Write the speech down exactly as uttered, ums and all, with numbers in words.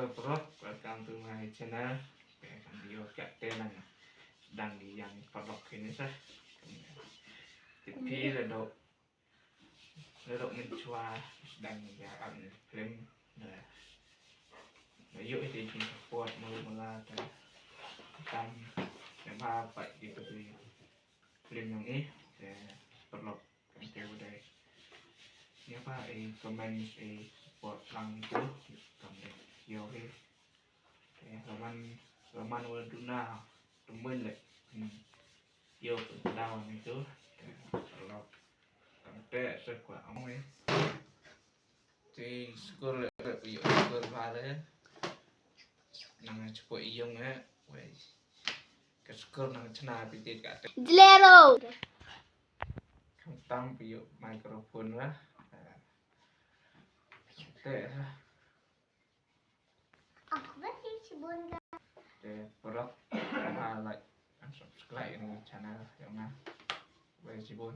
Paralok, welcome to my channel. Te kan video ka te nang dang di yang paralok ini sa. Te phi la dok, la dok mynshuwa dang ïa ap film. Na, na ïoh ïa ki jingsupport mulu mula te tam ïa ba pat ki tu film jong i. Te paralok kan te u dei ïa ba i comment i support lang tu kam dei ïoh hi. Te raman raman wa duna temen le ïoh pun daw ni tu. Te paralok kam te se kwa ong i. Te skul le ïoh skul ba le nang chepo ïong eh. Wei ka skul nang chna pi te ka te. Jlero. Kham tam pi ïoh microphone la. Te ha. Te paralok ha like and subscribe ïa channel ïa nga. Wei shibun.